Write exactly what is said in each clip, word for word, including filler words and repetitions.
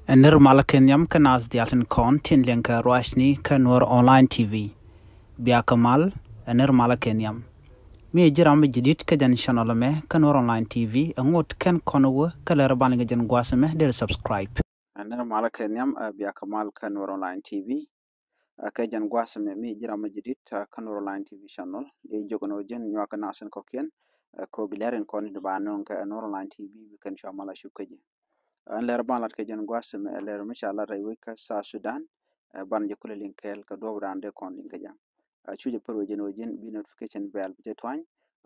Ɛ nir malä kɛ nhiam kä naath diaal tin kɔn tin liɛŋ kɛ ruacni kä Nuɔr Online T V. Bia kɛ mal, ɛ nir malä kɛ nhiam. Mi ji̱ ram mi jadid kä jɛn channel mɛ kä Nuɔr Online T V, ɛ ŋot kɛn kɔn wä kä lɛr ban kɛ jɛn gua̱a̱th mɛ der subscribe. Ɛ nir malä kɛ nhiam, ɛ bia kɛ mal kä Nuɔr Online T V. Ɛ kɛ jɛn gua̱a̱th mɛ mi ji̱ ram mi jadid, ɛ kä Nuɔr Online T V channel. Di jok ni wä jɛn nyuak kɛ naath in kɔkiɛn, ɛ kɛ bi lɛr in kɔn in ba nöŋ kɛ Nuɔr Online T V bi kɛn cua mal a cup kä ji̱. Ɛn lɛr ban lat kɛ jɛn gua̱a̱th mɛ, ɛ lɛr mi ca lat rɛy wec kä South Sudan, ɛ ban jɛ kulɛ liŋ kɛɛl kɛ duɔp dan dee kɔn liŋ kɛ jɛ. Ɛ cu jɛ pär wec jɛn wä jɛn bi notification bell bi jɛ tuany,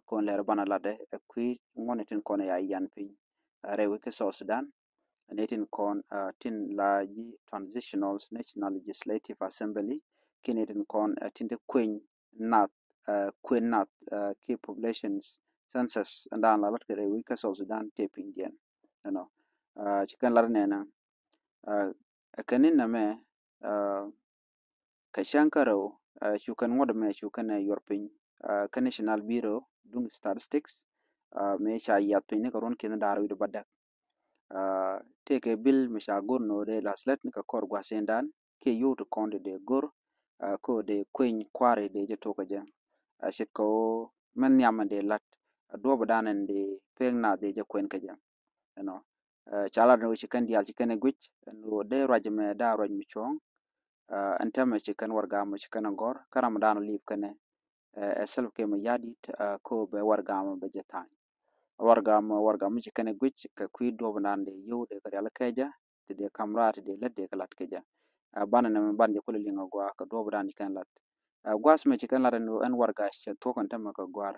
kɔn lɛr ban lat dɛ, ɛ kui̱ ŋuɔ̱n tin kɔn ya yan piny. Ɛ rɛy wec kä South Sudan, ni tin kɔn, ɛ tin la ji̱ Transitional National Legislative Assembly, kiɛ ni tin kɔn, ɛ tin te kueny nath, ɛ kueny nath, ɛ ki populations census ɛn dan la lat kɛ rɛy wec kä South Sudan te piny diɛn. Ɛnɔ, ɛ ci kɛn lat nɛnɛ, ɛ kɛn ni nɛmɛ, ɛ kɛ cäŋ kä rɛw, ɛ cu kɛn ŋuɔ̱t mɛ cu kɛn ɛ yuɔr piny, ɛ kä National Bureau duŋ Statistics, ɛ mëë ca yiath piny ni kɛ ruɔ̱n ki̱n da̱r wi̱cdɛ bädäk. Ɛ tëëkɛ bil mi ca go̱r ni wä dee la̱th lät ni kɛ kɔr gua̱th in dan kiɛ yio̱w ti kɔn dee dee go̱r, ɛ kä dee kueny kua̱ri dee jɛ tok kɛ jɛ. Ɛ ce̱tkɛ wä mɛn nhiam in dee la̱t, ɛ duɔ̱ɔ̱p dan in dee pek naath dee jɛ kuɛn kɛ jɛ. Ɛnɔ, ɛ ca lat ni wä ci kɛn diaal ci kɛn ɛ guic ɛn wä dee ruac mɛ da̱a̱ ruac mi cuɔ̱ɔ̱ŋ. Ɛ ɛn tɛmɛ ci kɛn warɛgak mɛ ci kɛn ɛ gɔ̱r kä ram dan liip kɛnɛ, ɛ Salva Kiir Mayardit, ɛ kä bɛ warɛgak mɛ bɛ jɛ tha̱a̱ny. Warɛgak mɛ, warɛgak mɛ ci kɛn ɛ guic kɛ kui̱ duɔ̱ɔ̱p dan dee yio̱w dee kɛ rial kɛ jɛ, ti dee ka̱m raar ti dee lät dee kɛ lat kɛ jɛ. Ɛ banɛ nɛmɛ ban jɛ kulɛ liŋ a gɔaa kɛ duɔ̱ɔ̱p dan ci kɛn lat. Ɛ gua̱a̱th mɛ ci kɛn lat ɛn, ɛn warɛgak cɛ thuɔ̱k ɛn tɛmɛ kɛ gɔ̱a̱r.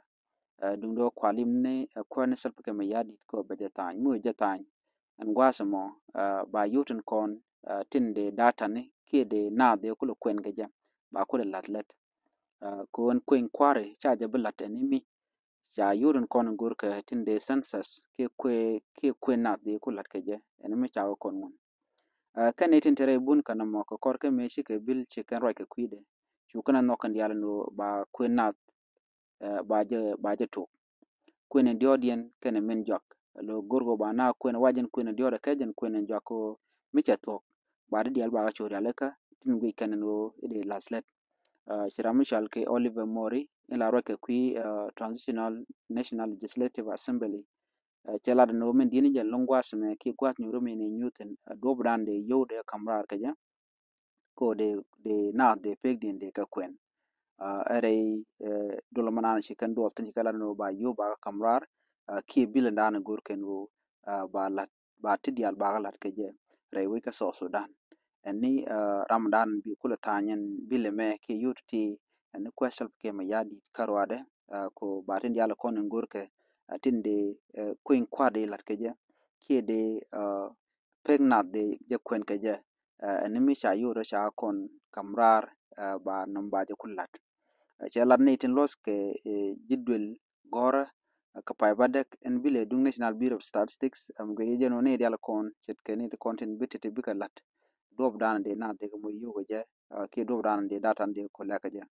Ɛ duŋdɛ wä kualim ni, ɛ kuäär ni Salva Kiir Mayardit kɛ bɛ jɛ tha̱a̱ny, mi wä jɛ tha̱a̱ny. Ɛn gua̱a̱th ɛmɔ, ɛ ba yio̱w tin kɔn, ɛ tin dee data ni kiɛ dee naath dee kulɛ kuɛn kɛ jɛ, ba kulɛ la̱th lät. Ɛ kɛ ɣöö ɛn kueny kua̱ri ca jɛ bi la̱t ɛn mi ca yio̱w tin kɔn in go̱r kɛ tin dee census kiɛ kuɛ, kiɛ kuɛ naath dee kulɛ la̱t kɛ jɛ ɛn mi ca wä kɔn ŋun. Ɛ kɛn ni tin te rɛy bun kɛ nɔmɔ kɛ kɔr kä mëë cikɛ bil ci kɛn ruac kɛ kui̱dɛ, cu kɛn a nhɔk kɛn diaal ni wä ba kuɛ naath, ɛ ba jɛ, ba jɛ tok. Kuën in diɔ̱ɔ̱diɛn kɛnɛ min juak. Lo go̱r kɛ ba na kuën wa jɛn kuën in diɔ̱ɔ̱dɛ kɛ jɛn kuën in juak kɛ mi cɛ thuɔ̱k. Ba di diaal ba kɛ cu rialikä tin guic kɛn in ɣöö i̱ dee la̱th lät. Ɛ ci ram mi cɔal kɛ Oliver Mori in la ruac kɛ kui̱, ɛ Transitional National Legislative Assembly. Ɛ cɛ lat in ɣöö min di̱n in jɛn lo̱ŋ gua̱a̱th mɛ kiɛ gua̱a̱th nyuuri min in nyuuthin, ɛ duɔ̱ɔ̱p dan dee yio̱w dee ka̱m raar kɛ jɛ. Ko dee, dee naath dee pek diɛn dee kɛ kuɛn. Ɛ rɛy, ɛ duɔl mɛ naan ci kɛn duɔl thin ci kɛ lat ni wä ba yio̱w ba kɛ ka̱m raar, ɛ kiɛ bil in dan go̱r kɛn wä, ɛ ba lat, ba ti diaal ba kɛ lat kɛ jɛ rɛy wec kä South Sudan. Ɛn ni, ɛ ram dan bi kulɛ tha̱a̱ny ɛn bil ɛmɛ kiɛ yio̱w ti ti, ɛn ni kuɛ Salva Kiir Mayardit kä ruaadɛ, ɛ ko ba tin diaal kɔn in go̱r kɛ, ɛ tin dee, ɛ kueny kua̱r dee lat kɛ jɛ kiɛ dee, ɛ pek naath dee jɛ kuɛn kɛ jɛ. Ɛ ɛn ni mi ca yio̱w rɔ ca kɔn ka̱m raar, ɛ ba nɔm ba jɛ kul la̱t. Ɛ cɛ lat ni tin luɔth kɛ, ɛ ji̱ duël gɔ̱rä, ɛ kɛ pay bädäk ɛn bilɛ duŋ National Bureau of Statistics, ɛ mi guic jɛ jɛn wä ni diaal kɔn ce̱tkɛ ni ti kɔn tin bi ti ti bikɛ la̱t. Duɔ̱ɔ̱p dan dee naath dee kɛ moc yio̱w kɛ jɛ, ɛ kiɛ duɔ̱ɔ̱p dan dee data dee kɛ lɛk kɛ jɛ.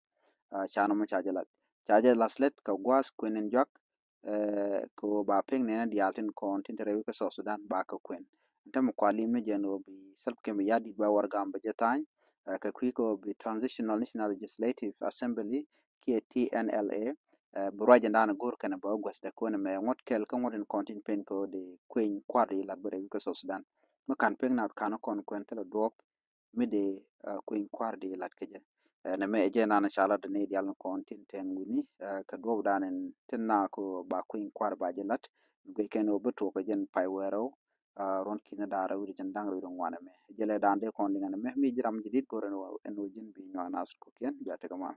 Ɛ ca nɔmɔ ca jɛ la̱t. Ca jɛ la̱th lät kɛ gua̱a̱th kuën in juak, ɛ kɛ ɣöö ba pek nɛnɛ diaal tin kɔn tin te rɛy wec kä South Sudan ba kɛ kuɛn. Ɛn täämɛ kualim ni jɛn ɣöö bi Salva Kiir Mayardit ba warɛgak mɛ bɛ jɛ tha̱a̱ny, ɛ kɛ kui̱ kɛ ɣöö bi Transitional National Legislative Assembly kiɛ T N L A, ɛ bi ruac in dan go̱r kɛnɛ bɛ wä guäth dɛ kɛ ɣöö nɛmɛ ŋuɔ̱t kɛl kä ŋuɔ̱t in kɔn tin pen kɛ ɣöö dee kueny kua̱r di lat bä rɛy wec kä South Sudan. Mi ka̱n pek naath ka̱n kɔn kuɛn thilɛ duɔ̱ɔ̱p mi dee, ɛ kueny kua̱r dee lat kɛ jɛ. Ɛ nɛmɛ ɛ jɛ naan ca lat ni diaal ni kɔn tin tɛn wi̱ni, ɛ kɛ duɔ̱ɔ̱p dan in tin na kɛ ba kueny kua̱r ba jɛ lat. Guic kɛn wä bi tuɔk kɛ jɛn pay wɛɛrɛw, ɛ ruɔ̱n ki̱n da̱ŋ rɛw wi̱cdɛ jiɛn da̱ŋ rɛw wi̱cdɛ ŋuan ɛmɛ. Ɛ jɛ lɛ dan dee kɔn liŋ ɛn ɛmɛ mi ji̱ ram ji̱ di̱t go̱r ɛn wä, ɛn wä ji̱n bi nyuak naath kɔ̱kiɛn bia tekɛ mal.